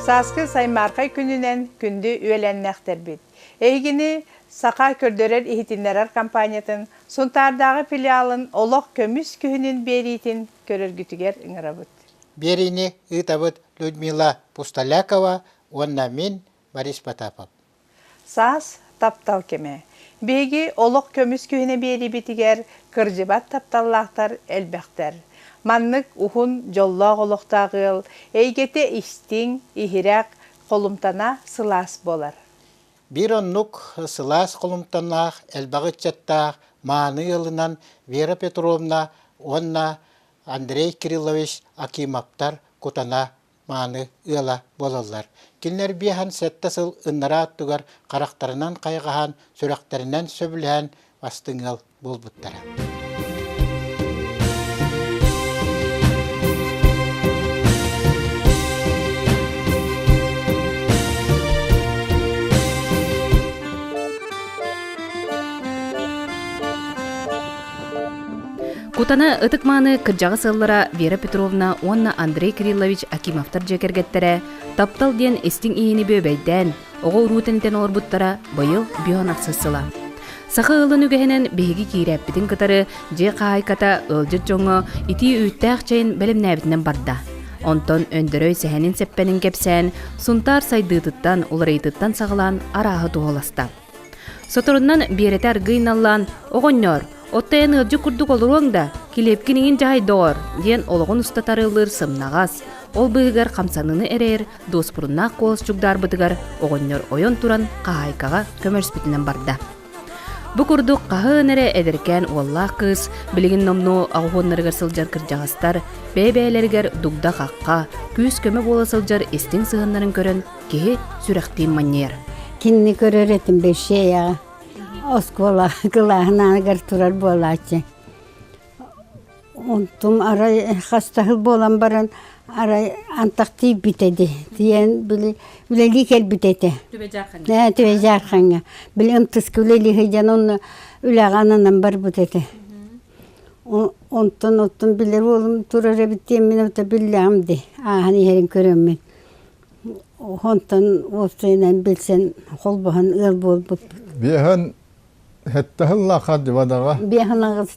Сааскы саймаархай күнүнэн күндү үөлэннэхтэрбит! Эһигини Саха көрдөрөр-иһитиннэрэр компаниятын Сунтаардааҕы филиалын Олох көмүс күһүнүн биэриитин көрөргүтүгэр ыҥырабыт. Биэриини ыытабыт Людмила Пустолякова уонна мин Борис Потапов. Саас таптал кэмэ. Биһиги олох көмүс күһүнэ биэриибитигэр кырдьыбат тапталлаахтар элбэхтэр. Маннык уһун, дьоллоох олохтоох ыал эйгэтэ истиҥ, иһирэх, холумтана сылаас буолар. Биир оннук сылаас холумтаннаах, элбэх ыччаттаах мааны ыалынан Вера Петровна уонна Андрей Кириллович Акимовтар Кутана мааны ыала буолаллар. Кинилэр биэһэн сэттэ сыл ыннараа аттыгар харахтарынан хайҕаһан, сүрэхтэринэн сөбүлэһэн бастыҥ ыал буолбуттара. Кутана ытык-мааны кырдьаҕас ыаллара Вера Петровна уонна Андрей Кириллович Акимовтар дьиэ кэргэттэрэ таптал диэн истиҥ иһини бүөбэйдээн, оҕо уруу тэнитэн олорбуттара быйыл бүөн ахсыс сыла. Саха ыалын үгэһинэн биһиги киирээппитин кытары дьиэ хаһаайката ыалдьыт дьоҥҥо итии үүттээх чэйин бэлэмнээбитинэн барда. Онтон Өндөрөй сэһэнин-сэппэнин кэпсээн, Сунтаар сайдыытыттан, уларыйыытыттан саҕалаан арааһы туһуласта. Соторунан Биэрэтэ аргыый наллаан, «Оҕонньоор, отто эн ыалдьыт курдук олоруоҥ да, килиэпкин иҥин дьаһай доҕор» диэн олоҕун уста тарыылыыр сымнаҕас, ол быыһыгар хамсаныыны эрэйэр дуоспуруннаах куолас чугдаарбытыгар оҕонньор ойон туран хаһаайкаҕа көмөлөспүтүнэн барда. Бу курдук хаһан эрэ эдэркээн уоллаах кыыс билигин номнуо аҕыһуоннарыгар сылдьар кырдьаҕастар бэйэ-бэйэлэригэр дугда-хахха, күүс-көмө буола сылдьар истиҥ сыһыаннарын көрөн киһи сүрэхтиин манньыйар. Кинини көрөр этим бэшшиэйэҕэ оскуола кылааһын ааныгар турар буолааччы. Онтум арай хастаһыл буолан баран арай антах тиийбитэ дии. Тиийэн били үлэлии кэлбит этэ. Түбэ Дьаархаҥҥа. Били ымтыска үлэлии сылдьан онно үлэҕэ ананан барбыт этэ. Онтон оттон билэр уолум турар эбит диэммин ото биллэҕим дии. Ааһан иһэрин көрөммүн. Онтон уопсайынан билсэн холбоһон ыал буолбуппут. Биэһэн Хеттаһыллаха дивадаҕа. Биэһэн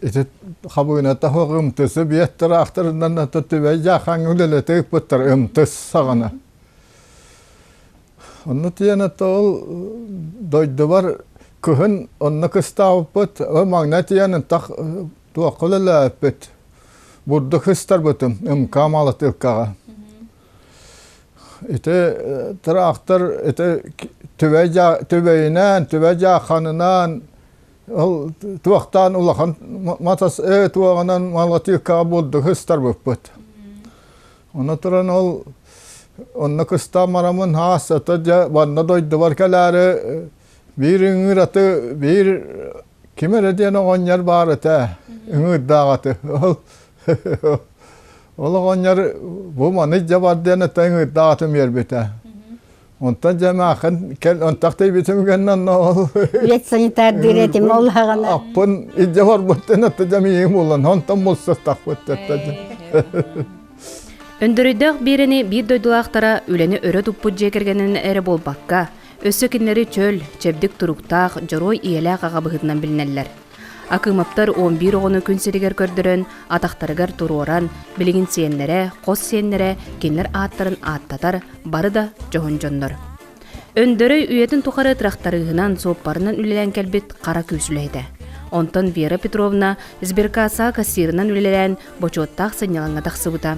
Ити хабыына таһох ымтысы биэттэр ахтарынан ата түбэй жаахаҥ үлэлэтэ ыппыттар ымтыс саҕана. Онно тиийэн ата ол дойдубар кыһын онно кыстаабыппыт, ол маҥнай тиийэн ынтах туохха үлэлээбиппит. Бурдук ыстарбытым ымка малатыыккаҕа. Ити тыраахтар ити түбэй түбэйинэн, түбэ дьаахханынан ол туохтаан улахан матас туоҕунан малатыыккаҕа бурдук ыстарбыппыт. Ону туран ол онно кыстаан марамын хаас ата дьэ манна дойдубар кэлээри биир ыҥыыр аты биир ким эрэ диэн оҕонньор баар этэ ыҥыырдаах аты ол Ол оҕонньор бу маны дьэ бар диэн этэ ыҥыырдаах атым биэрбитэ. Онтон дьэ маахын кэл онтох тиийбитим гэннэ онно ол Ветсанитар диир этим ол хаҕана. Аппын илдьэ барбыттын аты дьэ миигин булан онтон булсустахпыт тэттэдэ. Өндөрөйдөөх Биэрэни биир дойдулаахтара үлэни өрө туппут дьиэ кэргэнинэн эрэ буолбакка, өссө кинилэри чөл, чэбдик туруктаах, дьоруой ийэлээх аҕа быһыытынан билинэллэр. Акымовтар 11 оҕону күн сиригэр көрдөрөн, атахтарыгар туруоран, билигин сиэннэрэ, хос сиэннэрэ кинилэр ааттарын ааттатар бары да дьоһун дьоннор. Өндөрөй үйэтин тухары тырахтарыыһынан, суоппарынан үлэлээн кэлбит хара күүс үлэһитэ. Онтон Вера Петровна сберкассаҕа кассирынан үлэлээн бочуоттаах сынньалаҥҥа тахсыбыта.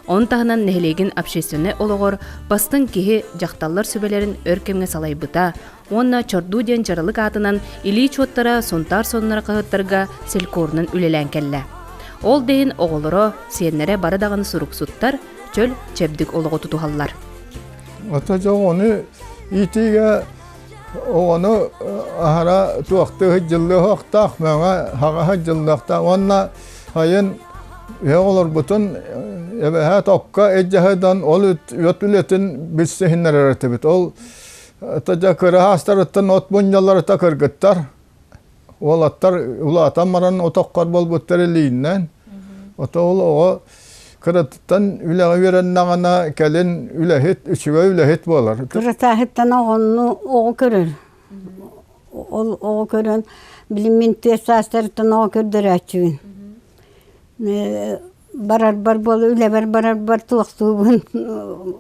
Он таһынан нэһилиэгин общественнай олоҕор бастыҥ киһи дьахталлар сүбэлэрин өр кэмҥэ салайбыта, уонна Чордуу диэн дьаралык аатынан илии чуоттара Сунтаар сонуннара хаһыаттарга селькорунан үлэлээн кэллэ. Ол да иһин оҕолоро, сиэннэрэ бары даҕаны суруксуттар, чөл, чэбдик олоҕу тутуһаллар. Ата дьон ону иитиигэ оҕону аһара туохтыы сылдьыллыахтаах, мэҥэ хаҕа сылдьыллыахтаах уонна сайын үһэ олорбутун эбэһээт окко илдьэ ол үөт үлэтин билсиһиннэрэр этибит. Ол Дьэ кыраһаастарыттан от мунньалларыта кыргыттар, уолаттар улаатан баран отоххор буолбуттар илииннэн. Ото ол оҕо Кыратыттан үлэҕэ үөрэннэҕинэ кэлин үлэһит, үчүгэй үлэһит буолар. Кыратааһыттан оҕону оҕо көрөр. Ол оҕо көрөн, билин мин тыа саастарыттан оҕо көрдөрөөччүбүн. Барарбар буола үлэбэр барарбар туохтуубун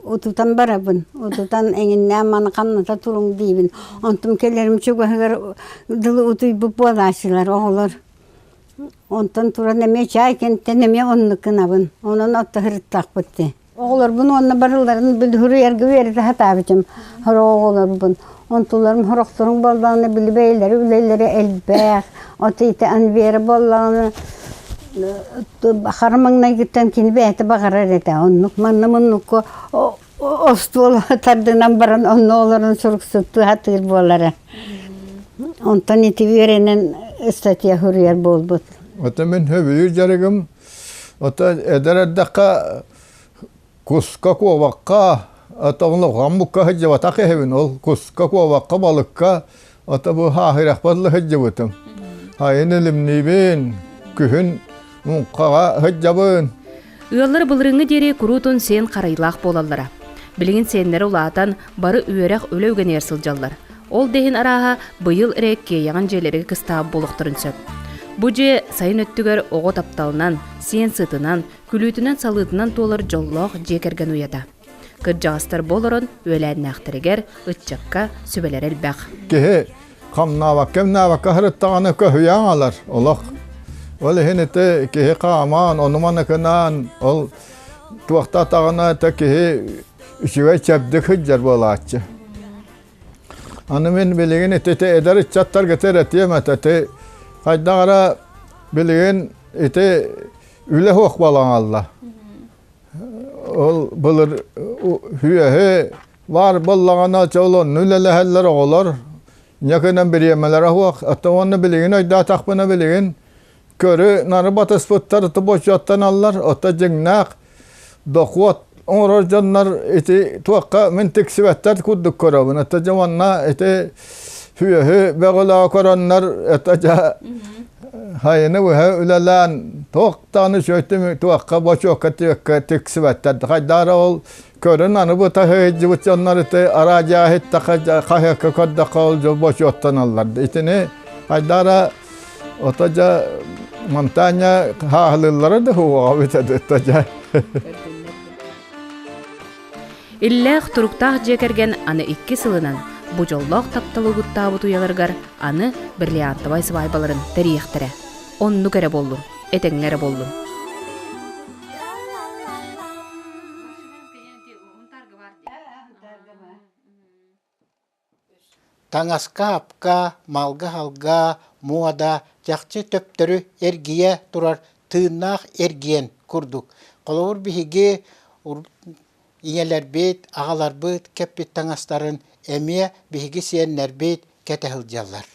утутан барабын. Утутан эҥиннээн маны хамната туруҥ диибин. Онтум кэлэрим чугаһыгар дылы утуйбут буолааччылар оҕолор. Онтон туран эмиэ чаай кэнниттэн эмиэ оннук гынабын. Онон отто сырыттахпыт дии. Оҕолорбун уонна барыларын били суруйарга үөрэтэ сатаабытым. Сорох оҕолорбун. Онтуларым сорохторун буоллаҕына били бэйэлэрэ үлэлэрэ элбэх. Ото ити Анвера буоллаҕына хара маҥнайгыттан кини бэйэтэ баҕарар этэ. Оннук манна муннукка остуол тардынан баран онно олорон суруксуттуу сатыыр буолара. Онтон ити үөрэнэн ыстатыйа суруйар буолбут. Ото мин сөбүлүүр дьарыгым ото эдэр эрдэххэ куска, куобахха, ото улахан сылдьыбатах иһэбин. Ол куска, куобахха, балыкка ото бу хааһырахпар да сылдьыбытым. Сайын илимниибин, күһүн муҥхаҕа сылдьабын. Ыаллар былырыыҥҥы диэри куруутун сиэн харайылаах буолаллара. Билигин сиэннэрэ улаатан, бары үөрэх, үлэ үгэнигэр сылдьаллар. Ол да иһин арааһа быйыл эрэ киэйэҕин дьиэлэргэ кыстаабыт буолуохтарын сөп. Бу дьиэ сайын өттүгэр оҕо тапталынан, сиэн сытынан, күлүүтүнэн-салыытынан туолар дьоллоох дьиэ кэргэн уйата. Кырдьаҕастар бу олорон үөлээннээхтэригэр, ыччакка сүбэлэрэ элбэх. Киһи хамнаабакка эмнаабакка сырыттаҕына көһүйэн алар олох. Ол иһин ити киһи хаамаан, ону-маны гынаан, ол туохтаатаҕына это киһи үчүгэй чэбдик сылдьар буолааччы. Аны мин билигин ити эдэр ыччаттарга этиэм этэ, ити хайдах эрэ билигин ити үлэ суох буолан Ол былыр үөһэ баар буоллаҕына ол онно үлэлэһэллэр оҕолор. Инньэ гынан бириэмэлэрэ суох. Оттон уонна билигин өйдөөтөхпүнэ билигин көрү нары батыспыттар бочуоттаналлар. Оттон дьиҥнээх дохуот оҥорор дьоннор ити туохха мин тиксибэттэр курдук көрөбүн. Оттон дьэ уонна ити сүөһү бөҕөлөөх көрөннөр это дьэ хайыны быһа үлэлээн туох даҕаны үчүгэйдик туохха бочуокка түөккэ тиксибэттэр хайдаара ол көрөн аны бу таһыйдьыбыт дьоннор ити араадьыйа иһиттэххэ хаһыакка көрдөххө ол дьол бочуоттаналлар итини хайдаара ото дьэ монтаня хааһылыыллара да хуоҕа бүтэ дьэ Иллээх, туруктаах дьиэ кэргэн аны икки сылынан бу дьоллоох тапталы угуттаабыт уйаларыгар аны бриллиантовай сыбаайбаларын тэрийиэхтэрэ. Оннук эрэ буоллун, этэҥҥэ эрэ буоллун. Таҥаска-апка, малга-салга, муода чахчы төптөрү эргийэ турар тыыннаах эргиэн курдук. Холобур, биһиги ийэлэрбит, аҕаларбыт кэппит таҥастарын эмиэ биһиги сиэннэрбит кэтэ сылдьаллар.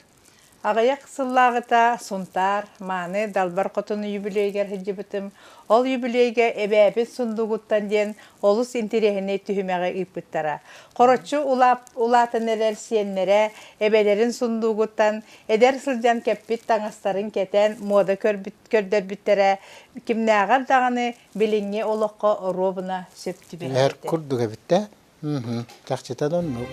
Аҕыйах сыллааҕыта Сунтаар Мааны Далбар Хотун юбилейгэр сылдьыбытым. Ол юбилейгэ эбээбит сундуугуттан диэн олус интэриэһинэй түһүмэҕи ыыппыттара. Хороччу улаатан эрэр сиэннэрэ эбэлэрин сундуугуттан эдэр сылдьан кэппит таҥастарын кэтэн муода көрдөрбүттэрэ кимнээҕэр даҕаны билиҥҥи олоххо оруобуна сөп түбэһэр курдук эбит да Чахчыта да оннук.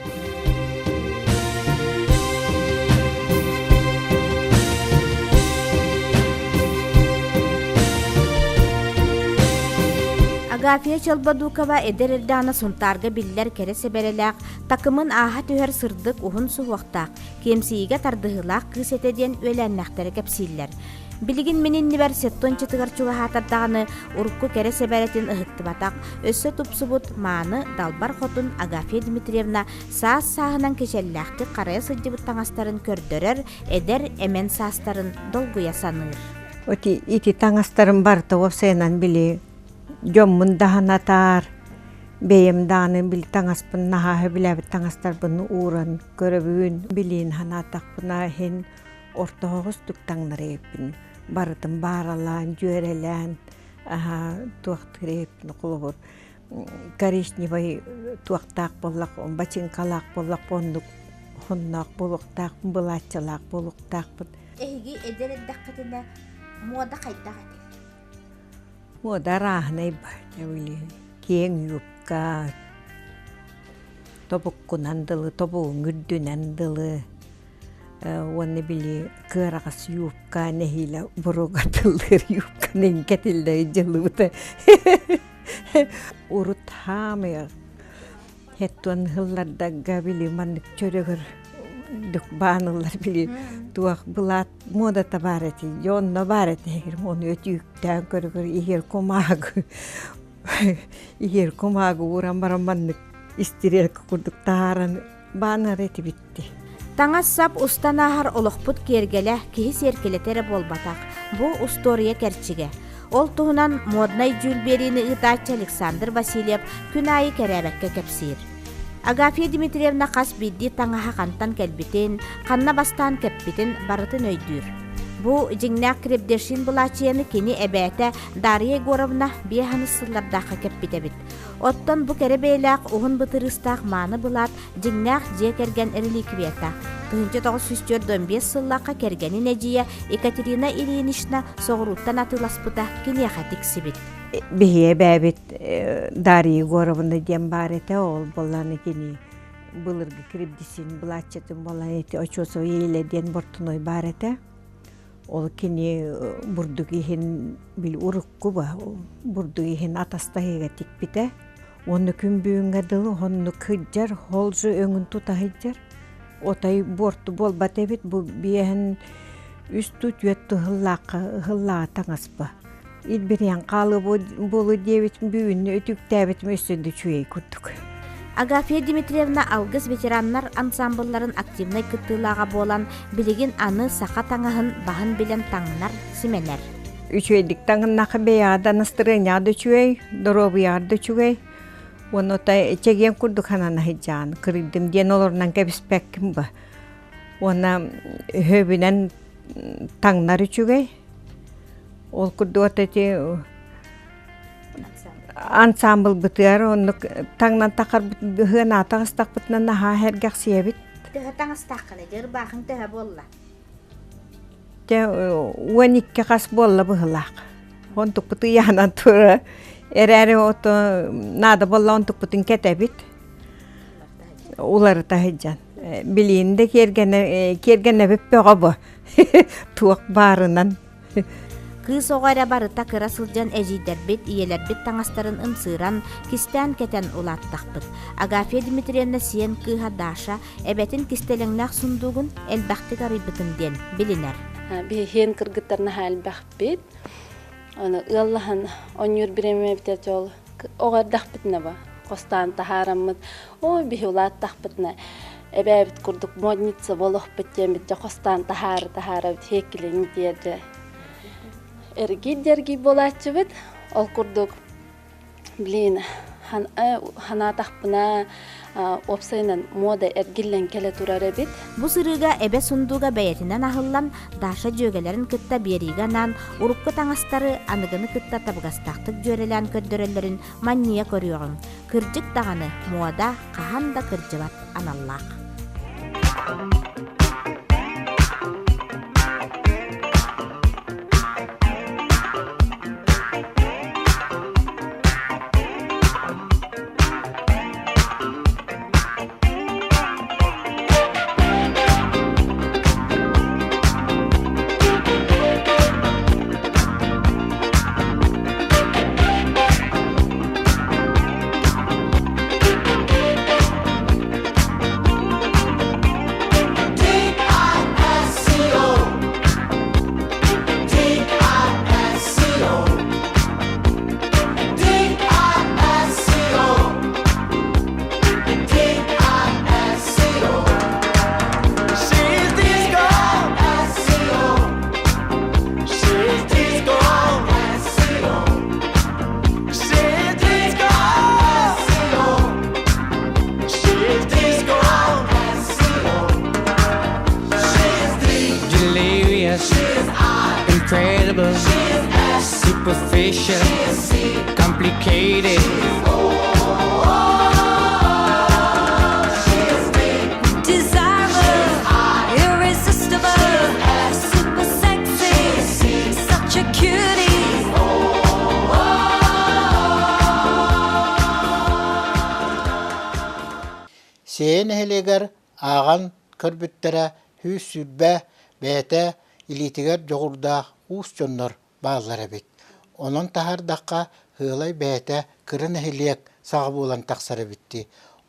Агафья Чолбодукова эдэр эрдэҕинэ Сунтаарга биллэр кэрэ сэбэрэлээх, такымын ааһа түһэр сырдык уһун суһуохтаах, киэмсийиигэ тардыһыылаах кыыс этэ диэн үөлээннэхтэрэ кэпсииллэр. Билигин мин иннибэр сеттончатыгар чугаһаатар даҕаны урукку кэрэ сэбэрэтин ыһыктыбатах, өссө тупсубут мааны далбар хотун Агафья Дмитриевна саас-сааһынан кичэллээхтик харайа сылдьыбыт таҥастарын көрдөрөр, эдэр эмэн саастарын долгуйа саныыр. Ити, ити таҥастарым барыта уопсайынан били дьоммун да санатаар, бэйэм даҕаны били таҥаспын наһаа сөбүлээбит таҥастарбын ууран көрөбүн, билиин санаатахпына иһин ортоһоҕустук таҥнары эбиппин барытын бааралаан дьүөрэлээн туохтуур эбиппин холобур коричневай туохтаах буоллах бачыыҥкалаах буоллах оннук хонноох буолуохтаахпын былааччалаах буолуохтаахпын Эһиги эдэр эрдэххитинэ муода хайдах этэй? Муода арааһынай бар киэҥ юбка, тобуккунан дылы, тобугуҥ үрдүнэн дылы уонна били кыараҕас юбка нэһиилэ буруга тыллыыр юбканы кэтиллэ дьылыбыта урут хаамыйар Хеттуон ыһыллардарга били маннык чөрөгөр дүк бааныллар били туох былаат муодата баар эти онно баар этэ ону өтүүктээн көрөгөр иһэр кумаагы иһэр кумаагы ууран баран маннык истириэлкэ курдук таһааран баанар этибитти. Таҥас-сап устан ааһар олохпут киэргэлэ киһи сиэркилэтэ эрэ буолбатах, бу устуоруйа кэрчигэ. Ол туһунан моднай дьүүл биэриини ыытааччы Александр Васильев күн аайы кэрээбэккэ кэпсиир. Агафья Дмитриевна хас биирдии таҥаһа хантан кэлбитин, ханна бастаан кэппитин барытын өйдүүр. Бу дьиҥнээх крепдешин былаачыйаны кини эбээтэ Дарья Егоровна биэс сыллардаахха кэппит эбит. Оттон бу кэрэ бэйэлээх уһун бытырыыстаах мааны былаат дьиҥнээх дьиэ кэргэн реликвията. 1945 сыллаахха кэргэнин эдьиийэ Екатерина Ильинична соҕурууттан атыыласпыта киниэхэ тиксибит. Биһиэ эбээбит Дарья Егоровна диэн баар этэ, ол буоллаҕына кини былыргы крепдесин былааччытын буолан ити Очосова Еле диэн бортунуой баар этэ. Ол кини бурдук иһин били урукку бурдук иһин атастаһыыга тикпитэ. Уонна күн бүгүҥҥэ дылы оннук сылдьар, холдьу өҥүн тута сылдьар. Отой буорту буолбат эбит бу биэһин үс туу түөрт тыһыллаахха ыһыллааҕа таҥаспа. Илбириэн хаалыы буолуо диэбит бүгүннү үтүктээбитим өссө да үчүгэй курдук. Агафья Дмитриевна Алгыс ветераннар ансамблларын активнай кыттыылааҕа буолан, билигин аны саха таҥаһын баһын билэн таҥнар, симэнэр. Үчүгэйдик таҥыннахха бэйэҕэ да настырыанньаҕа да үчүгэй, доруобуйаҕар да үчүгэй. Уонна чэгиэн курдук санана сылдьаҕын, кырыйдым диэн олорунан кэбиспэккин ба. Уонна өһөбүнэн таҥнар үчүгэй. Ол курдук вот эти ансамблбытыгар оннук таҥнан тахарбыт быһыан таҕыстахпытына наһаа сэргэхсийэбит. Төһө таҥастааххына дьэ ырбаахыҥ төһө буолла? Дьэ 12 хас буолла быһылаах. Онтукпут ыйаанан тура эрээри ото наада буолла онтукпутун кэтэбит. Уларыта сылдьан. Билиин да киэргэнэ киэргэнэбит бөҕө бу. Туох баарынан. Кыыс оҕо эрэ барыта кыра сылдьан эдьиийдэрбит, ийэлэрбит таҥастарын ымсыыран, кистээн кэтэн улааттахпыт. Агафья Дмитриевна сиэн кыыһа Даша эбэтин кистэлэҥнээх сундуугун элбэхтик арыйбытым диэн билинэр. Биһиэн кыргыттар наһаа элбэхпит. Аны ыаллаһан оонньуур бириэмэбитэ ол оҕо эрдэхпитинэ ба хостаан таһаараммыт ой биһи улааттахпытына эбээбит курдук модница буолуохпут диэммит дьэ хостаан таһаары таһаарабыт һиэккилэҥ диэрдэ эргий дэргий буолааччыбыт ол курдук Блин, ханаатахпына уопсайынан муода эргиллэн кэлэ турар эбит. Бу сырыыга эбэ сундууга бэйэтинэн аһыллан, Даша дьүөгэлэрин кытта биэриигэ анаан урукку таҥастары аныгыны кытта табыгастаахтык дьүөрэлээн көрдөрөллөрүн манньыйа көрүөҕүҥ. Кырдьык даҕаны, муода хаһан да кырдьыбат аналлаах. Delirious, incredible, superficial, complicated. Desirable, irresistible, super sexy, such a cutie. Сиэйэ нэһилиэгэр ааҕан көрбүттэрэ 120 бэйэтэ илиитигэр дьоҕурдаах уус дьоннор бааллар эбит. Онон таһаардахха, Һыалай бэйэтэ кыра нэһилиэк саҕа буолан тахсар эбит дии.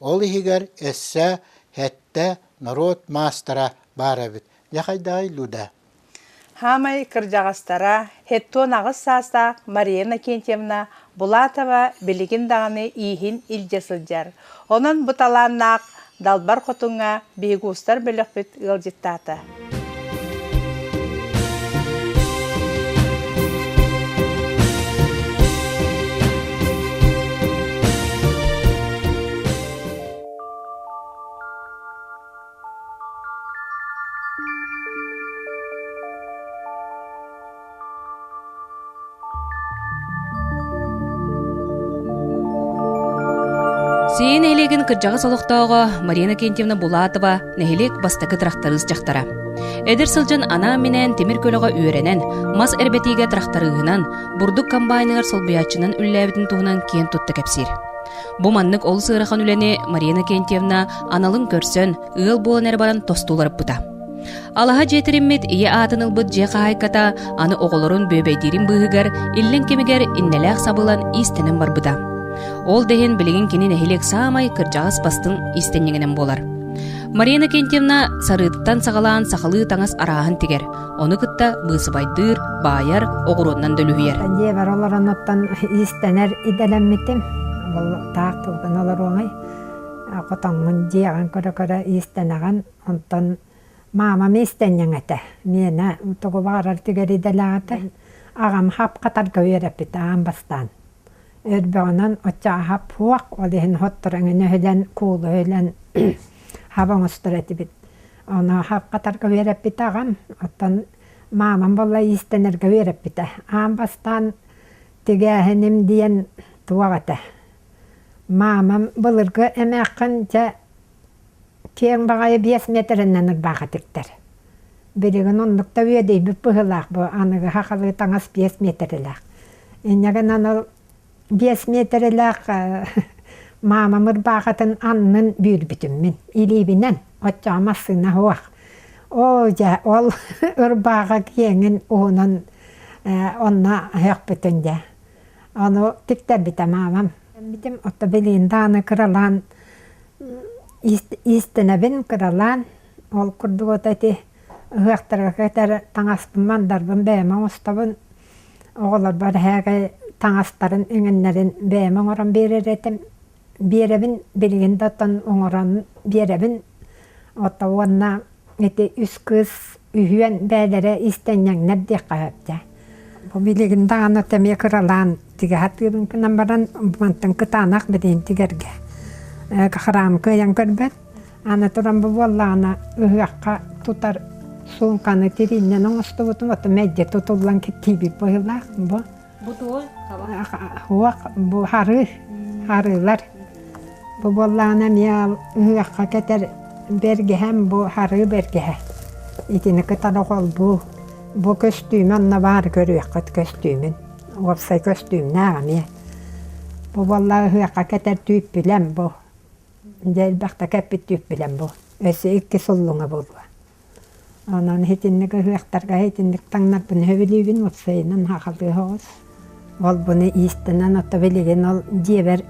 Ол иһигэр өссө сэттэ норуот маастара баар эбит. Дьэ хайдаҕый Люда? Хаамай кырдьаҕастара 78 саастаах Мария Иннокентьевна Булатова билигин даҕаны ииһин илдьэ сылдьар. Онон бу талааннаах Далбар Хотуҥҥа биһиги уустар бөлөхпүт ыалдьыттаата. Сиэн нэһилиэгин кырдьаҕас олохтооҕо Марина Кентьевна Булатова нэһилиэк бастакы тырахтарыыс дьахтара. Эдэр сылдьан анаан-минээн тимир көлөҕө үөрэнэн, мас эрбэтиигэ тырахтарыыһынан, бурдук комбайныгар солбуйааччынан үлэлээбитин туһунан киэн тутта кэпсиир. Бу маннык олус ыарахан үлэни Марина Кентьевна аналын көрсөн, ыал буолан эрэ баран тосту уларыппыта. Алаһа дьиэ тэриммит ийэ аатын ылбыт дьиэ хаһаайката аны оҕолорун бүөбэйдиирин быыһыгар иллэҥ кэмигэр иннэлээх сабылан иистэнэн барбыта. Ол да иһин билигин кини нэһилиэк саамай кырдьаҕас бастыҥ иистэнньэҥинэн буолар. Марина Кентьевна сарыыттан саҕалаан сахалыы таҥас арааһын тигэр, ону кытта быысыбайдыыр, баайар, оҕуруоннан да үлүһүйэр. Дьиэбэр олорон оттон иистэнэр идэлэммитим. Ол таах тугун олоруоҥай хотоҥҥун дьиэҕин көрө-көрө иистэнэҕин. Онтон маамам иистэнньэҥ этэ. Миэнэ тугу баҕарар тигэр идэлээх этэ. Аҕам хап-хатарга үөрэппитэ аан бастаан. Өрбөҕүнэн оччо аһап суох, ол иһин хотторон өһүлэн, куулу өһүлэн хаба оҥостор этибит. Ону хап-хатарга үөрэппитэ аҕам. Оттон маамам буолла иистэнэргэ үөрэппитэ. Аан бастаан тигээһиним диэн туох этэ. Маамам былыргы эмээххин дьэ киэҥ баҕайы биэс миэтэрэннэн ырбаахы тиктэр. Билигин оннук да үөдэйбит быһыылаах бу аныгы сахалыы таҥас биэс миэтэрэлээх. Инньэ гынан ол биэс миэтэрэлээх маамам ырбаахытын аннын бүүрбүтүм мин илиибинэн оччоҕо массыына суох. Оо дьэ ол ырбааҕы киэҥин уһунун онно өһөхпүтүн дьэ. Ону тиктэрбитэ маамам. Битим отто билигин даҕаны кыралаан иистэнэбин кыралаан ол курдук ото ити ыһыахтарга кэтэр таҥаспын мандарбын бэйэм оҥостобун оҕолорбор эһээги таҥастарын иҥиннэрин бэйэм оҥорон биэрэр этим биэрэбин билигин да оттон оҥорон биэрэбин ото уонна ити үс кыыс үһүөн бээлэрэ иистэнньэҥнэр диэххэ сөп дьэ Бу билигин даҕаны эмиэ кыралаан тигэ сатыыбын гынан баран мантан кытаанах билигин тигэргэ храм кыайан көрбөт. Аны туран бу буоллаҕына ыһыахха тутар суумканы тирииннэн оҥостубутум ото мэлдьи тутуллан киттиибит быһыылаах бу. Бу туой Уох бу харыы харыылар. Бу буоллаҕына эмиэ ыһыахха кэтэр бэргэһэм бу харыы бэргэһэ. Итини кытары холбуу Бу көстүүмү онно баар көрүөххүт көстүүмүн. Уопсай көстүүмнээх эмиэ. Бу буолла ыһыахха кэтэр түүппүлэм бу. Дьэ элбэхтэ кэппит түүппүлэм бу. Өссө икки суллуҥа буолуо. Онон итинник ыһыахтарга итинник таҥнарбын сөбүлүүбүн уопсайынан сахалыы соҕус. Ол буну иистэнэн ото билигин ол дьиэбэр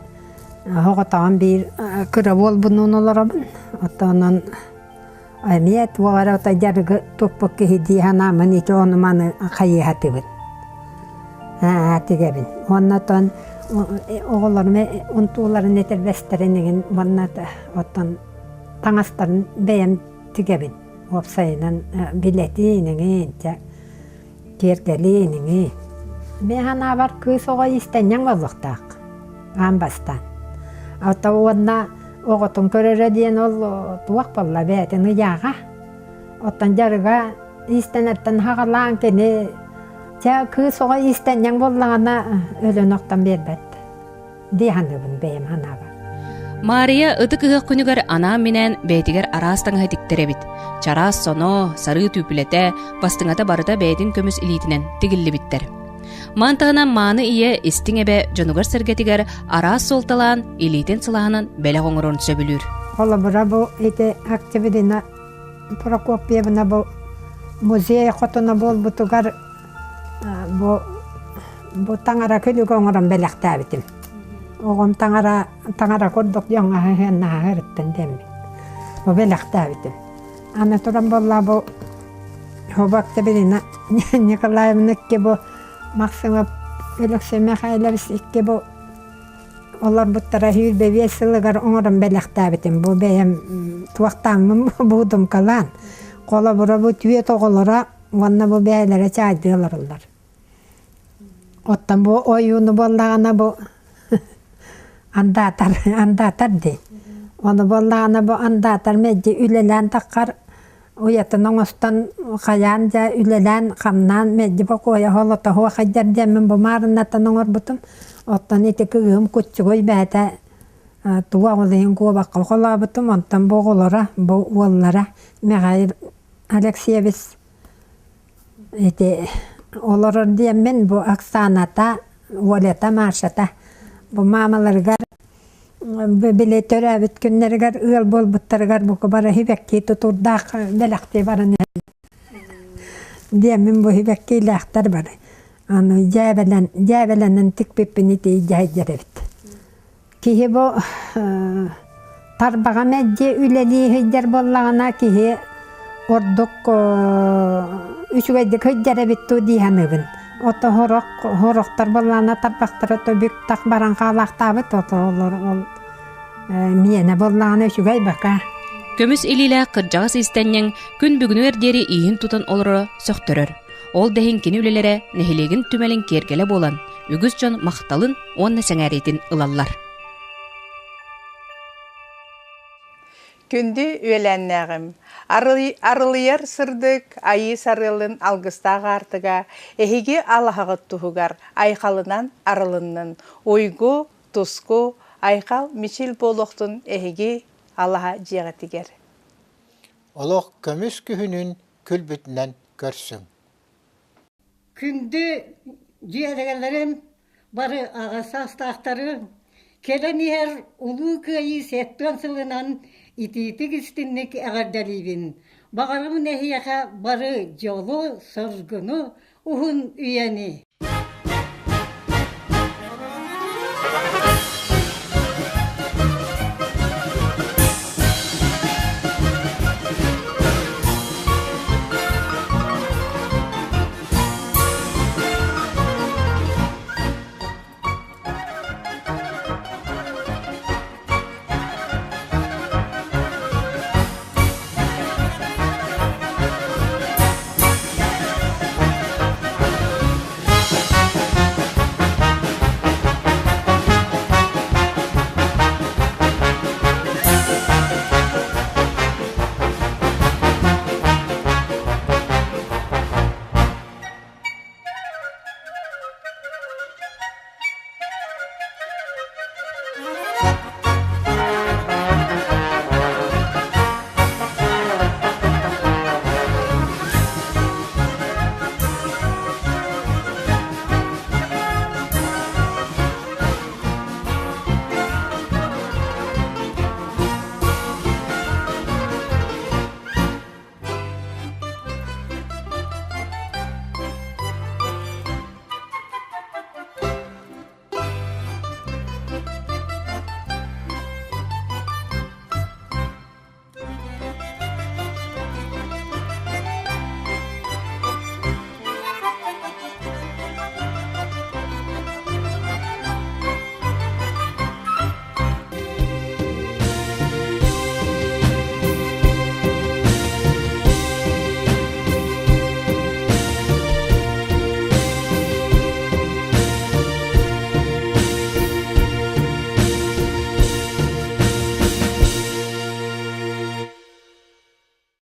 оҕотоҕун биир кыра буолбунуун олоробун. Оттон Эмиэ туох эрэ ото дьарыгы туппут киһи дии санааммын ити ону-маны хайыһатыбын. Аа тигэбин. Уонна оттон оҕолорум унтууларын этэрбэстэрин игин уонна оттон таҥастарын бэйэм тигэбин. Уопсайынан билэтиин иҥин чэ киэргэлиин иҥин. Мин санаабар кыыс оҕо иистэнньэҥ буолуохтаах. Аан бастаан. Ото уонна оҕотун көрөрө диэн ол туох буолла бэйэтин ыйааҕа. Оттон дьарыга иистэнэртэн хаҕалаан кини чэ кыыс оҕо иистэнньэҥ буоллаҕына өлөн охтон биэрбэт дии саныыбын бэйэм санаабар. Маарыйа ытык ыһыах күнүгэр анаан-минээн бэйэтигэр араас таҥаһы тиктэр эбит. Чараас соно, сарыы түүпүлэтэ, бастыҥата барыта бэйэтин көмүс илиитинэн тигиллибиттэр. Маан таһынан мааны ийэ истиҥ эбэ дьонугар-сэргэтигэр араас суолталаан, илиитин сылааһынан бэлэх оҥорорун сөбүлүүр. Холобура бу ити Октябрина Прокопьевна бу музей хотуна буолбутугар бу бу таҥара күлүгү оҥорон бэлэхтээбитим. Оҕом таҥара таҥара курдук дьоҥҥо сыһыаннаһа сырыттын диэммин. Бу бэлэхтээбитим. Аны туран буолла бу Хоба Октябрина Николаевна икки бу Максимов Алексей Михайлович икки бу олорбуттара 25 сылыгар оҥорон бэлэхтээбитим. Бу бэйэм туохтааммын буудумкалаан. Холобура бу түөт оҕолоро уонна бу бэйэлэрэ чаайдыы олороллор. Оттон бу ойууну буоллаҕына бу андаатар андаатар дии. Ону буоллаҕына бу андаатар мэлдьи үлэлээн таххар уйатын оҥостон хайаан дьэ үлэлээн хамнаан мэлдьи бокуойа холотоһуо хайдьар диэммин бу маарыннатан оҥорбутум. Оттон ити кыыһым куччугуй бэйэтэ тугу оҕолуйун куобахха холообутум. Онтон бу оҕолоро, бу уоллара Михаил Алексеевич Ити олорор диэммин бу Оксаната, Олята, Машата бу маамаларыгар били төрөөбүт күннэригэр ыал буолбуттарыгар бука бары сибэкки тутуурдаах бэлэхтии баран иһэллэр диэммин бу сибэккилээхтэр бары. Аны дьээбэлэн дьээбэлэнэн тикпиппин ити дьэһэйдэр эбит. Киһи бу тарбаҕа мэлдьи үлэлии сылдьар буоллаҕына киһи ордук үчүгэйдик сылдьар эбит дуу дии саныыбын. Ото сорох сорохтор буоллаҕына тарбахтара то бүк тах баран хаалаахтаабыт ото олор ол миэнэ буоллаҕына үчүгэй бака. Көмүс илиилээх кырдьаҕас иистэнньэҥ күн бүгүнүгэр диэри ииһин тутан олороро сөхтөрөр. Ол да иһин кини үлэлэрэ нэһилиэгин түмэлин киэргэлэ буолан, үгүс дьон махталын уонна сэҥээриитин ылаллар. Күндү үөлээннээҕим, арылыйар сырдык айыы сарыалын алгыстаах аартыга эһиги алаһаҕыт туһугар айхалынан арылыннын, уйгу, туску, айхал мичил буолуохтун эһиги алаһа дьиэҕитигэр. Олох көмүс күһүнүн күлбүтүнэн көрсүҥ. Күндү дьиэлэрим бары аҕа саастаахтары кэлэн иһэр Улуу Кыайыы сэттиэн сылынан итиитик истинник эҕэрдэлиибин. Баҕарабын эһиэхэ бары дьолу, соргуну, уһун үйэни.